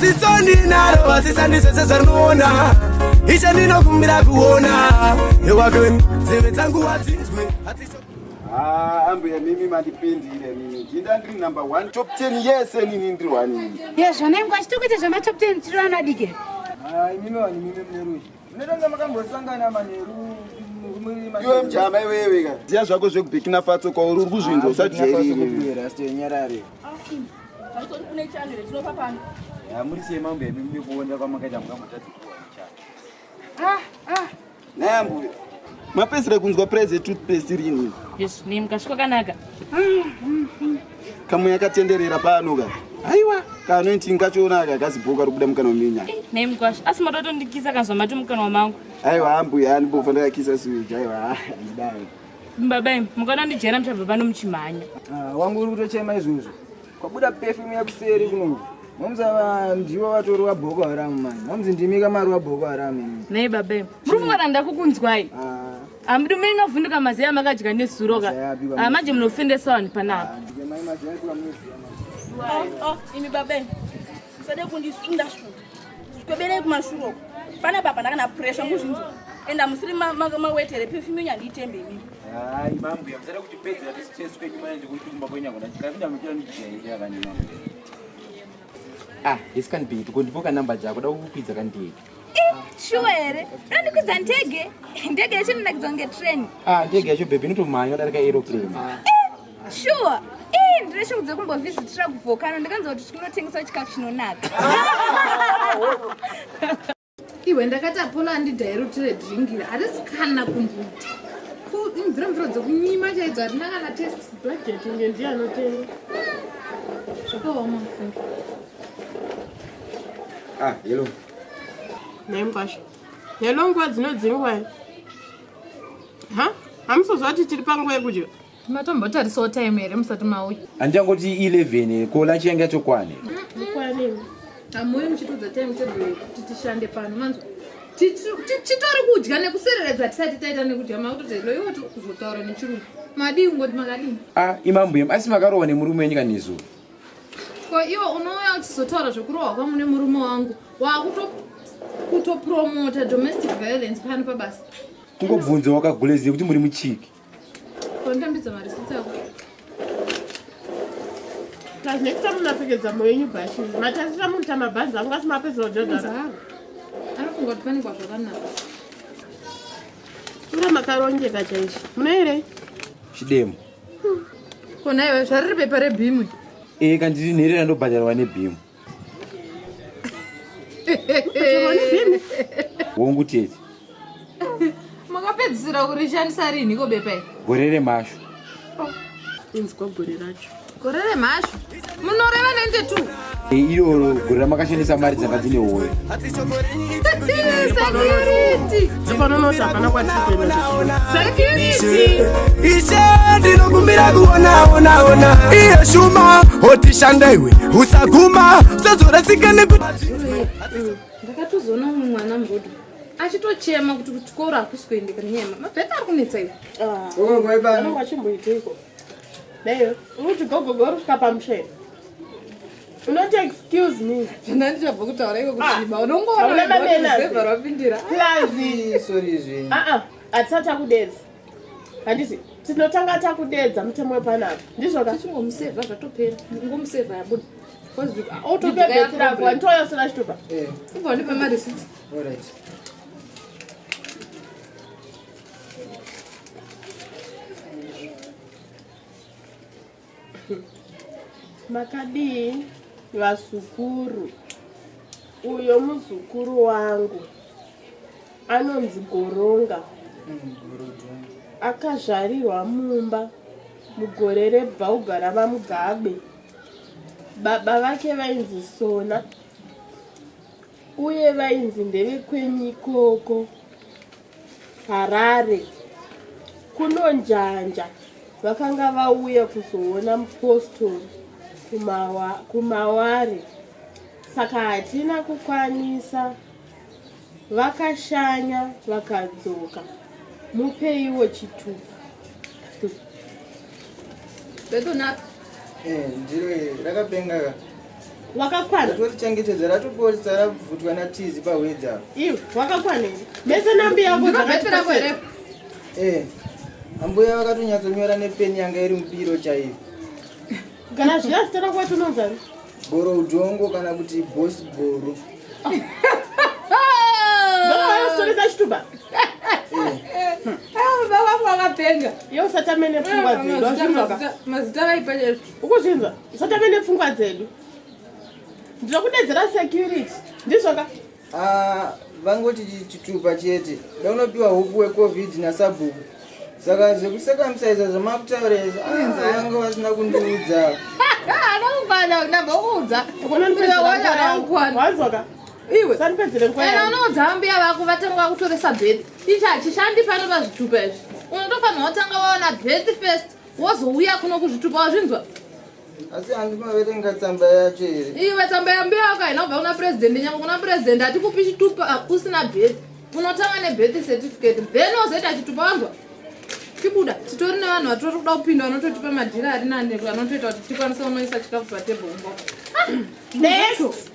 Ziso ndinaro asi sandi zvese zvarinoona. Ishe ndinokumbira kuona. Ewake nzeve dzangu hadzinzwe. Ah, ambuya mimi mandipindire mimi. Ndinda ndiri number 1 top 10 yese nini ndiri one ini. Yezvo nengwa chitokuita zvema top 10 tiri vana vadiki. Ah, imimi vanhu imimi mune ruzha. Munotanga makambosangana manheru Iwe mjama iwewe ka. Ziya zvako zvekuBurkina Faso kwauri uri kuzvinzwa usajairire. Nyarare. Pamusoro kune chando here tinopa pano. Ya muri sei mambo emi mune kuona kwamakaita mukamutadza kuwana chando. Ah, ah. Naye ambuya. Mapedzisira kunzwa price yetoothpaste rini? Yes, name kasvika kanaka. Kamwe yakatenderera pano ka. Aiwa, kanointi ngachiona aka kazibhoka rikubuda mukanwa menya. Name kwash. Asi matotondikisa kanzwa mati mukanwa mangu. Aiwa ambuya, andimbofa ndakakisa suja. Aiwa, handidai. Baba imi, mukaona ndijera muchabva pano muchimhanya. Ah, wangu uri kutochema izvozvo. Kwabuda perfume yakuseri kuno. Momzi ava ndivo vatori waBoko Haram mani. Momzi ndimi kamari waBoko Haram imi. Nei baba imi. Muri kufunga kuti ndakukunzwai? Ah. Amudi mune novhunduka maziya amakadya nezuro ka. Ah, manje munofendesa vanhu panapa. Mai maziya apiwa munoziya manje. Oh, imi baba imi. Musade kundisunda sunda. Sweberei kumashure uko. Pana baba ndakana pressure muzvinzwa. Enda musiri mawetere perfume yenyu handiitembe imimi. Hayi mambuya musada kutipedzera tistress kwenyu manje kuti kumba kwenyu akona chikapinda muchira ndijairira kani mambuya. Ah, this can be it. Kondipoka number dzako da kukukwidza kandege. Shuwa here? Unondikwidza ndege? Ndege yacho inonakidza kunge train. Ah, ndege yacho baby inotomhanya kudarika aeroplane. Shuwa. Eh, ndine shungu dzekumbovhizitira kuVolcano ndikanzwa kuti kunotengeswa chikafu chinonaka. Iwe ndakati Apollo andidhairutire drink iri harisi kana kumbuta. Imvura mvura dzekunyima chaidzo harina kana test. Budget inge ndiye anotenga. Zvakaoma mufunge. Ah, hello. Nhai mkwasha. Hello nguva dzino dzenguva. Ha? Hamusozwa kuti tiri panguva yekudya. Matombotarisawo time here musati mauya? Handichangoti 11 ko lunch yange yatokwane. Kwane. Hamuuyi muchitiudza time table yekuti tishande pano manzwa. Titori kudya nekusereredza tisati taita nekudya makutoti hello iwe kuzotaura nechirungu. Madii kungoti makadii? Ah, imambuya asi makarohwa nemurume wenyu kani izuro. Ko iwe unouya uchizotaura zvekurohwa kwangu nemurume wangu wakuto kutopromota domestic violence pano pabasa. Kungobvunza wakagulezi kuti muri muchiki. Kondambidza marisitsi ako. Plus next time munapfekedza moyo yenyu bhachi. Matasisa munhu mabhanzi angu asi mapedza kudhadhara. Anofunga kuti pane kwazvakanaka. Ura makarongeka chaizvo. Munoerei? Chidemo. Kona iwe zvariri bepa rebhimu. Eh, kandiri nherera ndobhadharwa nebhimu. Hongu tete. Makapedzisira kurishandisa rinhiko bepa iri? Gore remhashu. Inzwa gore racho. Gore remhashu? Munoreva 92? Iroro gore ramakashandisa mari dzanga dzine hove. Security. Panonoti hapana kwatiri kuenda. Security. Ishe ndinokumbira kuona ona ona iye shuma otishanda iwe usaguma usazorasika nekuti Ndakatozoona umwe mwana mbodo achitochema kuti kuchikoro hakusi kuendeka nenyaya mabheta ari kunetsa iwe. Oh, mai bana. Vanenge vachimboiteiko? Neyo, unoti gogogo uri kusvika pamusha here? Unoti excuse me. Zvona ndichabva kutaura iko kusviba. Hauna Unongoona mamena. ruzevha rwapindira. Plus, Sorry zvenyu. ah ah, hatisati takudedza. Handiti tinotanga takudedza mutemo wepanapa. Ndizvo ka? Tichingomusevha zvatopera. Ngomusevha yabuda. Because Ndipe autodya bheti rako, handitouya usina chitupa. Eh, Ubva wandipa marisitsi. all right. Makadii vazukuru? Uyo muzukuru wangu anonzi Goronga. Akazvarirwa mumba mugore rebhauga ravaMugabe. Baba vake vainzi Sona uye vainzi ndevekwenyikoko Harare. Kunonjanja vakanga vauya kuzoona mupostori kumaware saka hatina kukwanisa vakashanya vakadzoka mupeiwo chitupa. Betonap. Eh, ndiro rakapenga ka. Wakakwana. Torichengetedza ratopotsa rabvutwa natizi pahwedza. Iwe wakakwana here? Mese nambi yako Ndiro bheti rako here? Eh. Ambuya vakatonyatsonyora nepeni yanga iri mupiro chaiyo. Kana zviya zita rako wacho unonzani? Goro udhongo kana kuti boss goro. Ndokavayosoresa chitupa. Baba vangu vakapenga. Iwe usatame nepfungwa dzedu. Wazvinzwa ka? Mazita vaipa chaizvo. Ukuzvinzwa? Usatame nepfungwa dzedu. Ndinokudedzera security. Ndizvo ka? Ah, vangoti chitupa chete. Daunopiwa huku weCovid nasabhuku. Saka zvekusekamisa zvamakutaura izvi, ah, vanga vasina kundiudza. Anokwana namba ukuudza. Wanzwa ka? Iwe. Usandipedzere nguva Ena yangu. unoudza ambuya vako vatanga vakutoresa bheti. Ichi hachishandi pano pazvitupa izvi. Unotofanirwa kutanga waona bheti first wozouya kuno kuzvitupa wazvinzwa. Asi handimaverenga tsamba yacho here? Iwe tsamba yambuya vako haina kubva kuna purezidendi nyange kuna purezidendi hatikupi chitupa usina bheti. Unotanga nebheti certificate then wozoita chitupa wanzwa. Chibuda titori nevanhu vatori kuda kupinda vanototipa madhira ari nani vanotoita kuti tikwanise kunoisa chikafu patebho kumba. Next.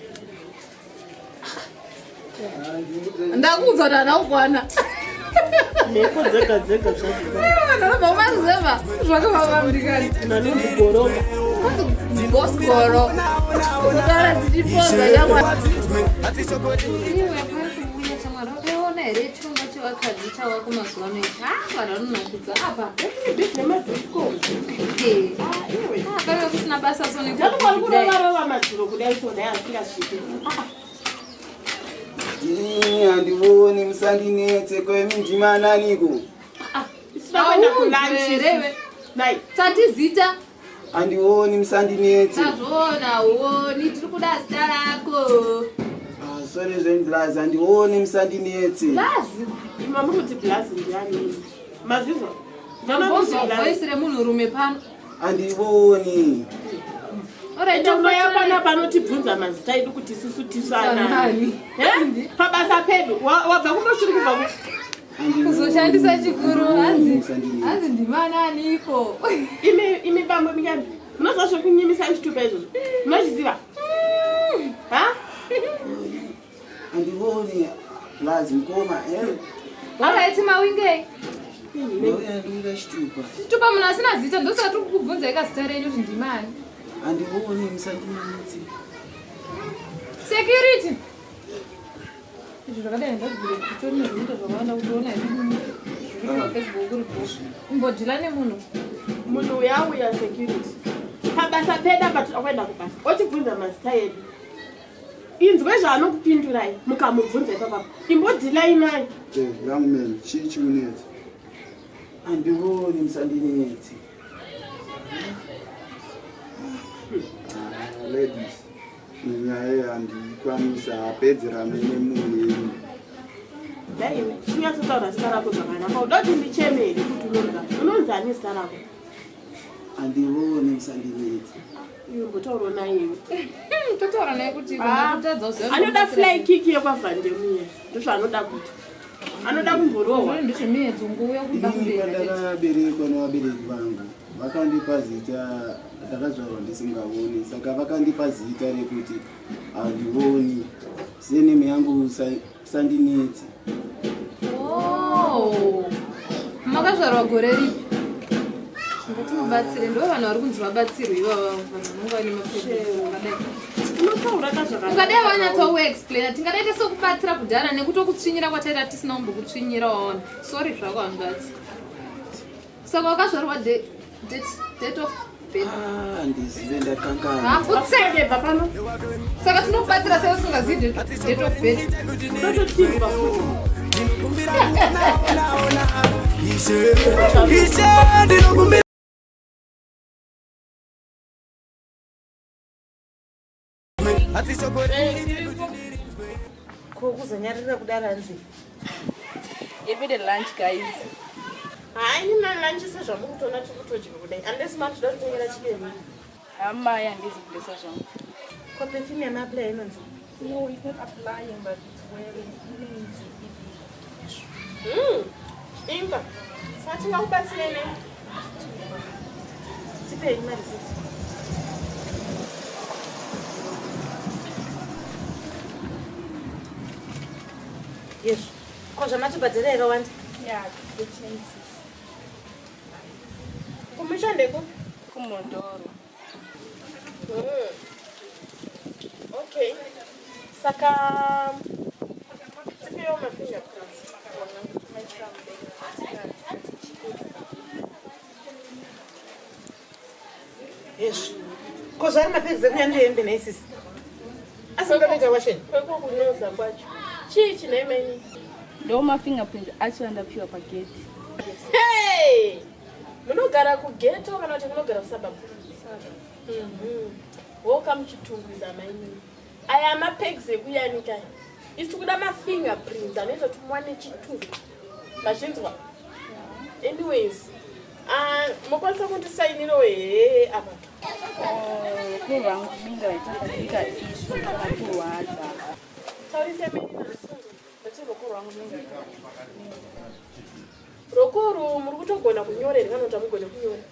Ndakuudza kuti hana kukwana. Mhepo dzega dzega zvadzo. Vanhu vanobva kumazeva zvakavavambikani. Nanonzi goroka. Boss goro. Kutaura dzichipoza shamwari. Iwe here chirongwa chevakadzi chavako mazuva ano ichi? Ah, vanhu vanonakudza apa. Paive kusina basa so Ndakubva kurova-rova madziro kudai so dai asingasviki. Ini handioni musandinetse kwemi ndimananiko. Isina kuenda kulunch. Audzwe Nai. Tati zita. Handioni musandinetse. Tazviona uoni tiri kuda zita rako. Ah, sorry zvenyu blazi handioni musandinetse. Blazi. Ima muri kuti blazi ndiani? Mazvizwa? Ndambonzwa voice remunhurume pano. Handioni. Alright, Ende unoya pana panotibvunza mazita edu kuti isusu tisu anani. Eh? Pabasa pedu wabva kumochiri kubva ku Kuzoshandisa chikuru hanzi hanzi ndimananiko. Imi bambo minyambi. Munoziva zvekunyimisa chitupa izvozvo. Munozviziva? Ha? Handioni blazi mukoma. Eh. Alright, mawingei. Ndauya ndikuda chitupa. Chitupa munhu asina zita ndosaka tiri kukubvunzai kazita renyu kuti ndimani. Handioni musandinetse. Security. Izvi zvakadai ndazvibvire titori nezvinoita zvakawanda kutoona zviri paFacebook uripo. Imbodhila nemunhu. Munhu uya uya security. Pabasa pedu apa tinoda kuenda kubasa. Otibvunza mazita edu. Inzwe zvaanokupindurai mukamubvunza ipapapo. Imbodhilai naye. Eh, young man, chii chikunetsa? Handioni musandinetse. Ah, ladies, inyaya handikwanisa apedzerane nemunhu yenyu. Dai iwe chinyatsotaura zita rako zvakanaka. Uda kuti ndicheme here kuti unonza? Unonzi ani zita rako? Handioni musandinetse. Iwe mbotaurawo naye iwe. Totaura naye kuti Ah, kutadza kuziva anoda fly kick yekwavhandemuya ndozvaanoda kuti anoda kumborohwa. Ndezvemiedzo ngouya kuda Inini kumberi. pandakaberekwa nevabereki vangu vakandipa zita ndakazvarwa ndisingaoni saka vakandipa zita rekuti handioni surname yangu sandinetse. Oh. Makazvarwa gore ripi? Ngatimubatsire ndo vanhu vari kunzi vabatsirwe ivava vanhu vanonga vane maproblems akadai. Unotaura ka zvakanaka. Ungadai wanyatsokuexplaina tingadai tasekubatsira kudhara nekutokutsvinyira kwataita tisina kumbokutsvinyira waona. Sorry zvako hanzvadzi. Saka wakazvarwa date of birth. Handizive ndakangana. Hakutseke pano. Saka tinokubatsira sei usingazivi date of birth? Unototirwa futi. Ishe ndinokumbira Ko kuzonyarira kudaro hanzi? Everyday lunch guys. Hayi nina lunch sezvamukutoona tiri kutodya kudai. Unless makutoda kutengera chicken. Amai handizi kudesa zvangu. Ko perfume yamaapply inonzi? No, it's not applying but it's wearing. Inonzi Inga. Saka tingakubatsirei nei? Tipei marisiti. Yezvo. Ko zvamatobhadhara yakawanda? Ya, the chances. Kumusha ndeko? Kumondoro. Okay. Saka tipewo mafingerprints. Yezvo. Ko zvari mapedzi ekuyanira hembe naisisi? Asi mungatoita washeni? Kweko kunoza kwacho. Chii chine meni? Ndo mafingerprints acho andapiwa pagedhi. Hey! Munogara kugeto kana kuti munogara kusuburb? Woka muchitungwiza mainini. Aya mapegs ekuyanika aya. Isu kuda mafingerprints anoita kuti muwane chitupa. Mazvinzwa? Anyways, mokwanisa kundisainirawo here apa? Ruoko rwangu binga raitaka isu rakurwadza. Taurise meni ndati ruoko rwangu binga. Ruoko urwu muri kutogona kunyora here kana kuti hamugone kunyora?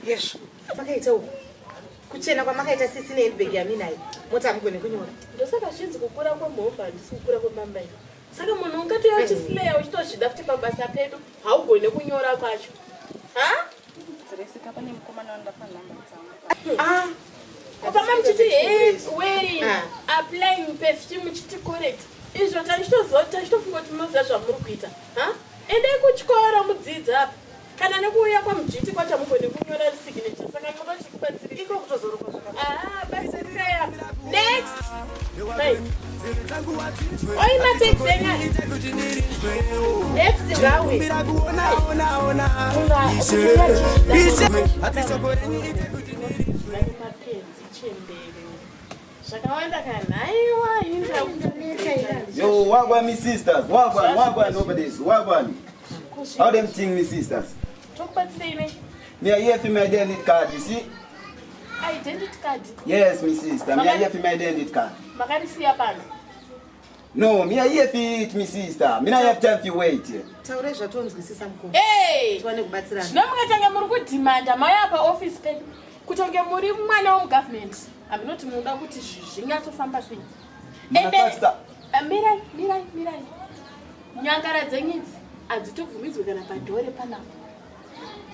Yezvo. Makaita uku. Kuchena kwamakaita sisi nehandbag yaminayo. Moti hamugone kunyora. Ndosaka zvinzi kukura kwemhomba handisi kukura kwembambaira. Saka munhu ungatouya uchisileya uchitozvida futi pabasa pedu haugone kunyora kwacho. Ha? Dziresika pane mukomana wandapa nhamba dzangu. Kupamba muchiti hey, wearing, applying perfume muchiti correct. Izvo tachitoziva tachitofunga kuti munoziva zvamuri kuita. Ha? Endai kuchikoro mudzidze apa. Kana nekuuya kwamujiti kwacho hamugone kunyora signature saka munochikubatsirika. Iko kutozorukwa zvakanaka. Ah, batsirai apa. Next. Right. Oi mapegs enyu. Next round. Mapenzi chembere. Zvakawanda kana haiwa ini Yo, wagwan me sisters. Wagwan, wagwan over this. Wagwan. How them thing me sisters? Tokubatsirei nei? Me are here for my identity card, you see? Identity card. Yes, me sister. Me are here for my identity card. Makarisiya pano. No, me are here for it, me sister. Me not have time to wait. Taurai zvatonzwisisa mukoma. Hey! Tiwane kubatsirana. Zvino mukatanga muri kudhimanda mauya paofisi pedu kutonge muri mwana wemugovernment hamunoti munoda kuti zvinyatsofamba sei. Muna faster. Mirai, mirai, mirai. Nyangara dzenyu idzi hadzitobvumidzwe kana padhore panapa.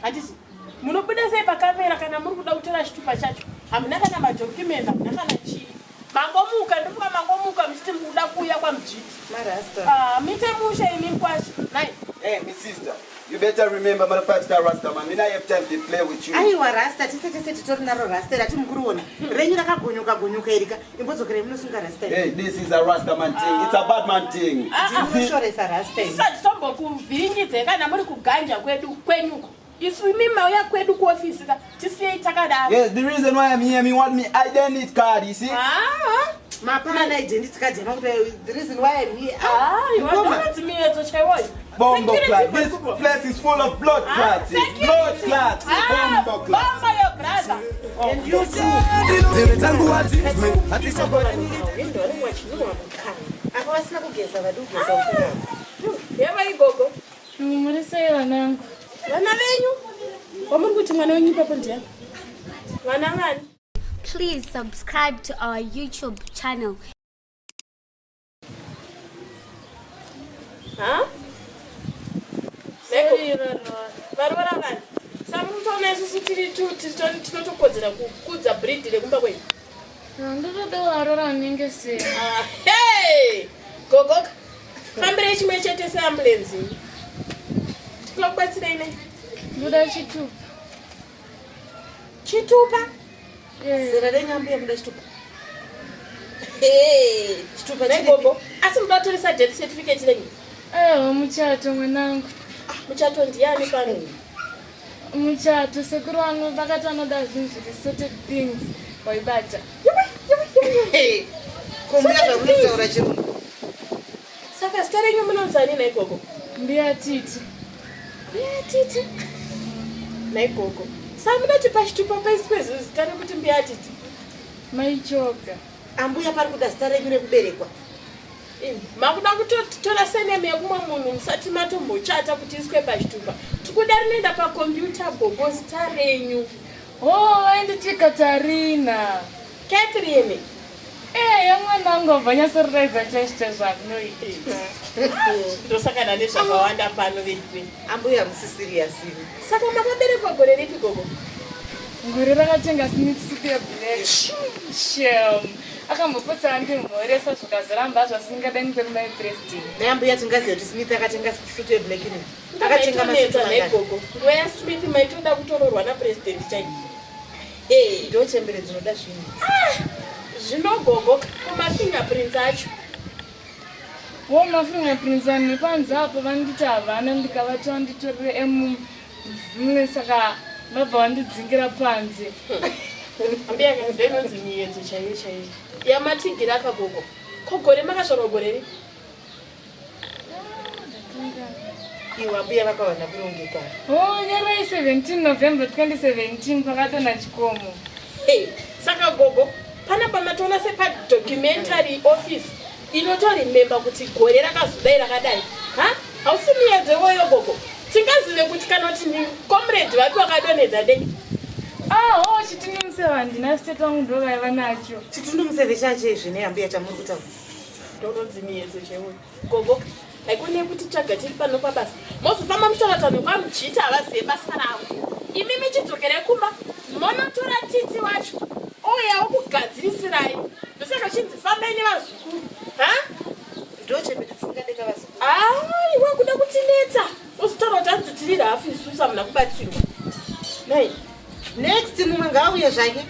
Handiti munobuda sei pakamera kana muri kuda kutora chitupa chacho? Hamuna kana madhocuments, hamuna kana chii. Mangomuka, ndofunga mangomuka muchiti mukuda kuuya kwamujiti. Marasta. Muite mushe imi mukwasha. Nai. Hey, me sister. You better remember my five-star Rasta, man. Me not have time to play with you. Aiwa rasta tese tese titori naro rasta rati mukuriona. Renyu rakagonyuka gonyuka erika. Imbodzokerai munosunga rasta iri. Hey, this is a Rasta man thing. It's a bad man thing. You see? Munoshoresa rasta iri. Tisati tombokuvhiringidzai kana muri kuganja kwedu kwenyuko. Isu imi mauya kwedu kuofisi ka tisiyei takadaro. Yes, the reason why I'm here, me want me identity card, you see? Mapana identity card yamakuti the reason why I'm here. Aiwa, Mukoma. ndonzi miyedzo chaiwoyo. Bombo Security clot. This for- place is full of blood clots. Blood clots. Bombo clots. Bomba your brother. And you too. Nzeve dzangu hadzizwe Apa vasina kugeza vadi kugeza ufunga. Yeva igogo. Muri sei vanangu? Vana venyu? Wamuri kuti mwana wenyu ipapo ndiani? Vana vani? Please subscribe to our YouTube channel. Ha? Varora vani? Saka muri kutoona isusu tiri tinotokodzera kukudza bhridhi rekumba kwenyu. Ndotoda varora vanenge sei. Hey! Gogoka. Fambirei chimwe chete seambulenzi. Tinokubatsirei nei? Ndoda chitupa. Chitupa? Zera renyu ambuya muda chitupa. Chitupa Nei gogo. Asi muda kutoresa death certificate renyu? Aiwa muchato mwanangu. Muchato ndiani pano? Muchato sekuru vano vakati vanoda zvinhu zviri sorted things waibata. Kumbuya zvamunotaura chirungu. Saka zita renyu munonzani nhai gogo? Mbuya Titi. Mbuya Titi? Nhai gogo. Saka munoti pachitupa paiswe zita rekuti Mbuya Titi? Maichoga. Ambuya pari kuda zita renyu rekuberekwa. Makuda kutotora seneme yekumwe munhu musati matombochata kuti iswe pachitupa. Tikuda rinoenda pakombiyuta gogo zita renyu. Oh, vainditi Katarina. Catherine. Eya mwana wangu wabva nyatsoratidza chaizvo chaizvo zvazvinoita. Ndosangana nezvakawanda pano veduwe. Ambuya musi serious imi. Saka makaberekwa gore ripi gogo? Gore rakatenga Smith suit yeblack. Shem. Akambopotsa andimhoresa zvikazoramba zvasingada nikwe mai president. Naye ambuya tingaziva kuti Smith akatenga suit yeblack ine. Akatenga masutu Maitonetsa mangani? negogo. Nguva yaSmith maitoda kutororwa napresident chaiye. Ndo chembere dzinoda zvinhu. Zvino gogo kumafingerprints acho. Wo mafingerprints vanhu vepanze apo vanditi havana ndikavati vanditorere emumwe saka vabva vandidzingira panze. Ambuya ndo inonzi miyedzo chaiyo chaiyo. Yamatigira akagogo. Ko gore makazvarwa gore ripi? Iwe ambuya vakawana kurongeka. Oh, nyarai 17 November 2017 pakadonha chikomo. Hey, saka gogo panapa matoona sepadocumentary office inotorememba kuti gore rakazodai rakadai. Ha, hausi miyedzo iwoyo gogo? Tingazive kuti kana kuti comrade vapi wakadonhedza dei? Aho, chitundumutseve handina, sitete wangu ndo vaiva nacho. Chitundumutseve chacho izvi neambuya chamuri kutaura. Ndononzi miyedzo chaiwoyo gogo. Haikone kuti tsvaga tiri pano pabasa mozofamba muchitaura nekwamuchiti havazive basa ravo. Imi michidzokere kumba monotora titi wacho ouyawo kugadzirisirai. Ndosaka chinzi fambai nevazukuru. Ha, Ndochembere dzisingadeka vazukuru. Aiwa, kuda kutinetsa uzotaura kuti anzi tiri rafu isusu hamuna kubatsirwa nai. Next mumwe ngaauye zvake.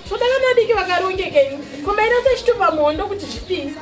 Toda vana vadiki vakarongeka imi. Komaira sechitupa muhondo kuti zvidii?